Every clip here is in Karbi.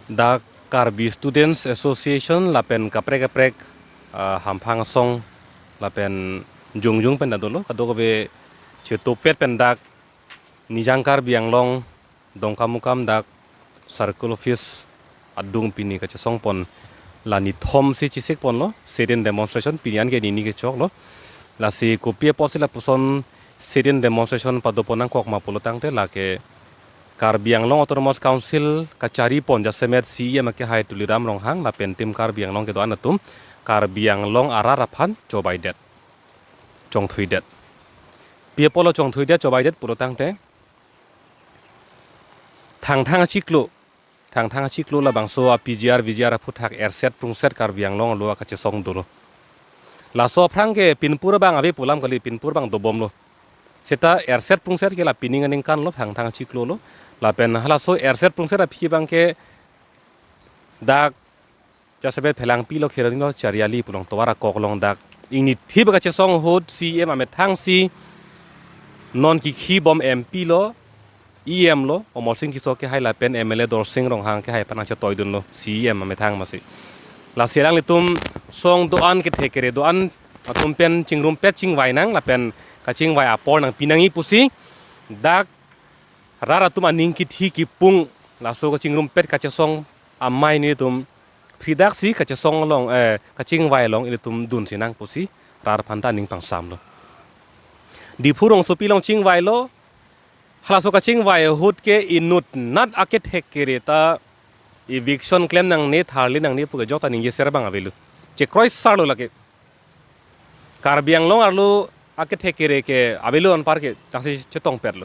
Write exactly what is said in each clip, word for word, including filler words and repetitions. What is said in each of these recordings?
Dak Karbi Students Association lapen kaprek kaprek, ah, hamphang asong lapen jongjung pen ta dolo, kadokave chetopet pen dak Nijang Karbi Anglong Dongkamukam dak Circle Office adung pini kachesong pon, la nithom si chesik ponlo sit-in demonstration, pini an ke nini kechoklo. Lasi kopi apotsi lapuson sit-in demonstration padopon nangkok ma pulo tangte, lake Karbi Anglong Autonomous Council kachari pon jasemet C E M akehai Tuliram Ronghang lapen Team Karbi Anglong kedo-an atum Karbi Anglong arat aphan chobaidet, chongthuidet. Pi apotlo chongthuidet, chobaidet pulo tangte, Thangthang achiklo, Thangthang achiklo labangso a P G R, V G R aphuthak erset prungset Karbi Anglong arlo kachesong dolo. Laso aphrang ke pinpur abang ave pu alam kali, pinpur abang dobomlo. Seta erset prungset ke la pining aningkanlo, Thangthang achiklolo. Lapen halaso erset prungset aphi abang ke dak jasemet Phelangpi lo, Kheroni lo, Chariali pu along tovar akok along dak ingnithip kachesong ahut C E M amethang si non kikhibom M P lo, E M lo, Amarsing Tisso akehai lapen M L A Dorsing Ronghang akehai aphan nangchetoidunlo C E M amethang masi. Lasi alanglitum song do-an, kethe kere do-an atum pen chingrumpet chingvai nang lapen kachingvai apor nangpi nangji pusi dak rat atum aning kithi kipung, laso kachingrumpet kachesong amei nelitum phridaksi kachesong along, eh, kachingvai along ilitum dunsi nang pusi rat aphan ta aning pangsamlo. Diphu rongsopi along chingvailo, halaso kachingvai ahut ke inutnat akethe kere ta eviction klem nangne, tharle nangne pu kejok ta ningjeser abang avelo. Chekroisarlo lake. Karbi Anglong arlo akethe kere ke avelo anpar ke, taksi chetongpetlo.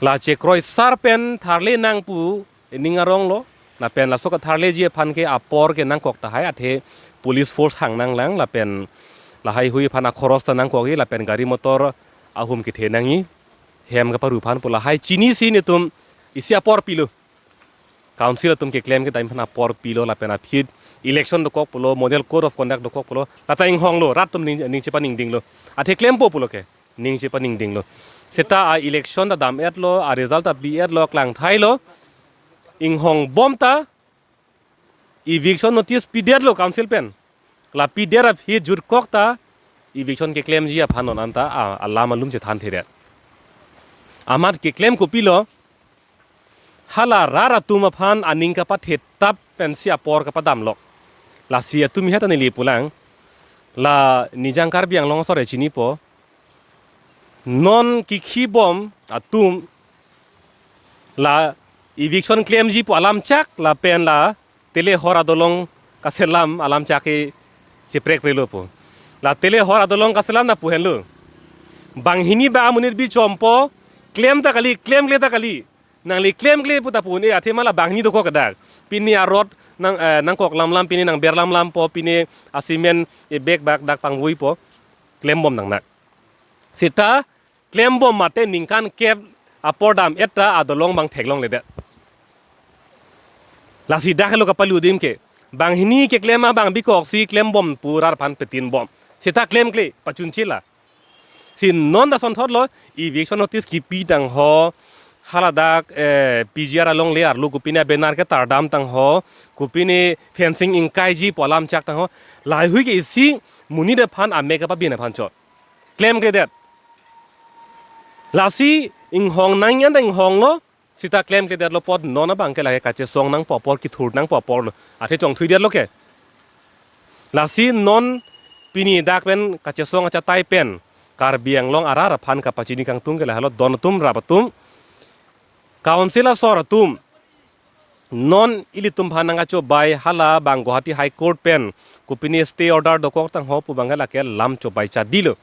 La chekroisar pen tharle nang pu ining aronglo, lapen laso katharleji aphan ke apor ke nangkok tahai, athe police force hang nanglang, lapen lahaihui aphan akhoros ta nangkokji, lapen gari motor ahum kethe nangji, hem kaparu aphan pu lahai chinisi nelitum isi apor pilo. Council atum keklem kedam aphan apor pilo, lapen aphi election dokok pulo, model code of conduct dokok pulo, lata inghonglo, rat atum ning, ning chepaningdinglo. Athe klempo pulo ke, ning chepaningdinglo. Seta a election ta dam-etlo, a result ta pi-etlo, klangthailo, inghogbom ta eviction notice pidetlo council pen. La pidet aphi jutkok ta eviction keklemji aphan non anta a, alam alum chethanthedet. Amat keklem kopilo, hala rat atum aphan aning kapathetap pensi apor kapadamlok. Lasi atum heta neli pulang, la Nijang Karbi Anglong asor chinipo, non kikhibom atum la eviction klemji pu alam chak lapen la Telehor adolong kaselam alam chak ke cheprekprelo pu. La Telehor adolong kaselam na pu henlo. Banghini ba amonit bichompo, klem ta kali, klemkle ta kali. Nangli klemkle pu ta pu un-e, athe ma la banghini dokok kedak. Pine arot nang, eh, nangkok lamlam, pine nangber lamlampo, pine asimen ebag bak dak pangvuipo. Klembom nangnak. Seta klembom mate ningkan kep apor dam-et ta adolong abang theklongledet. Lasi dak helo kapalu adim ke. Banghini keklem abang bikoksi klembom pu rat aphan petinbom. Seta klemkle pachunchila. Si non ta sonthotlo, eviction notice kipi tangho, haladak, eh, P G R alongle arlo kopine banner ketardam tangho, kopine fencing ingkaiji pu alam chak tangho, lahaihui ke isi monit aphan amek kapabin aphan chot. Klemkledet. Lasi inghong nangji an ta inghonglo, seta klemkledetlo apot non abang ke lake kachesong nangpo apor, kithur nangpo aporlo. Athe chongthuidetlo ke. Lasi non pini dak pen kachesong achatai pen Karbi Anglong arat aphan kapachini kangtung ke lahelo, don atum, rap atum, council asor atum, non ilitum aphan nangkachobai, hala abang Guwahati High Court pen kopine stay order dokok tangho pu abang ke lake lam chobai chadilo.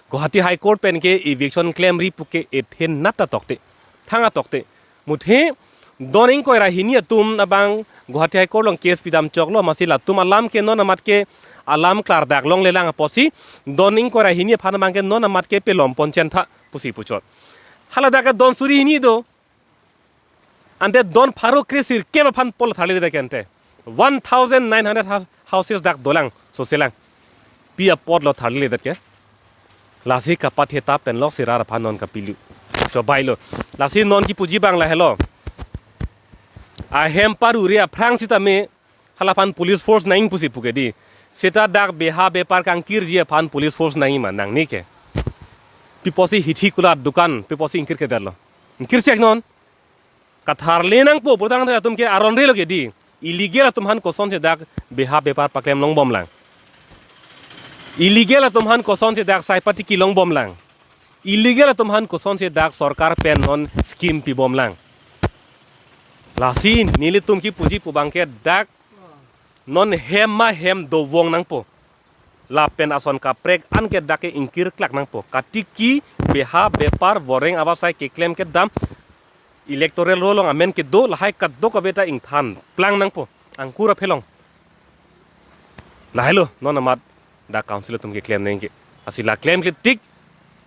Guwahati High Court pen ke eviction klemri pu ke ethe nat ta tokte, thang atokte. Muthe don ingkoi ra hini atum abang Guwahati High Court along case pidam choklo, masi latum alam ke non amat ke alam klardak longlelang apotsi don ingkoi ra hini aphan abang ke non amat ke pelom pon chentha pusi puchot. Haladak ke don suri hini do. Ante don pharo kre sirkep aphan pol tharledet ke ante. One thousand nine hundred hou-, houses dak dolang, soselang. Pi apotlo tharledet ke. Lasi kapathetap pen loksi rat aphan non kapilu. Chobailo. Lasi non kipuji abang lahelo. Ahem paruri aphrang sitame halaphan police force nangji pusi puke di. Seta dak beha bepar kangkirji aphan police force nangji ma, nangne ke? Pi apotsi hithi kulat dukan, pi apotsi ingkir kedetlo? Ingkir chek non. Katharle nangpo, pulotangte latum ke aron relo ke di. Illegal atum aphan kosonsi dak beha bepar paklem longbomlang? Illegal atum aphan kosonsi dak sai patiki longbomlang? Illegal atum aphan kosonsi dak sorkar pen non scheme pibomlang? Lasi nelitum kipuji pu abangke dak non hem ma hem dovong nangpo. Lapen ason kaprek an ke dak ke ingkir klak nangpo. Katiki beha bepar voreng avasai keklem kedam, electoral roll along amen kedo, lahai kadokave ta ingthan plang nangpo, angkur aphelong. Lahelo non amat dak council atum keklem nangji ke. Lasi la klemkle tik,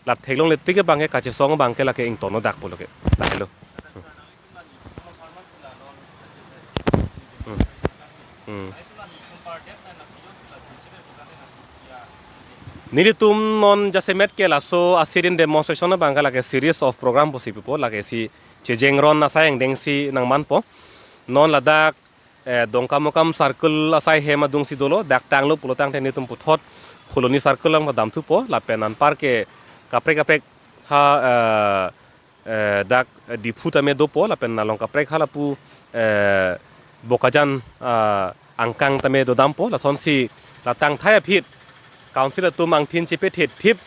la theklongle tik ke abangke kachesong abangke lake ingtonlo dak pulo ke. Lahelo. Hmm. Hmm. Nelitum non jasemet ke laso a sit-in demonstration abangke lake series of program pusi pipo, lake si chejengron asai angdengsi nangmanpo. Non ladak, eh, Dongkamukam circle asai hem adungsi dolo, dak tanglo pulotangte nelitum puthot Phuloni circle along damthupo, lapen anpar ke kaprek kaprek ha, eh, eh, dak Diphu tame dopo, lapen along kaprek ha lapu, eh, Bokajan, ah, angkang tame dodampo, lasonsi la tangthai aphi council atum angthin chepethethip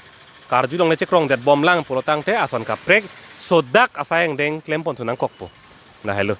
karjulongle chekrongdetbomlang pulotangte ason kaprek sodak asai angdeng klempon thu nangkokpo. Lahelo.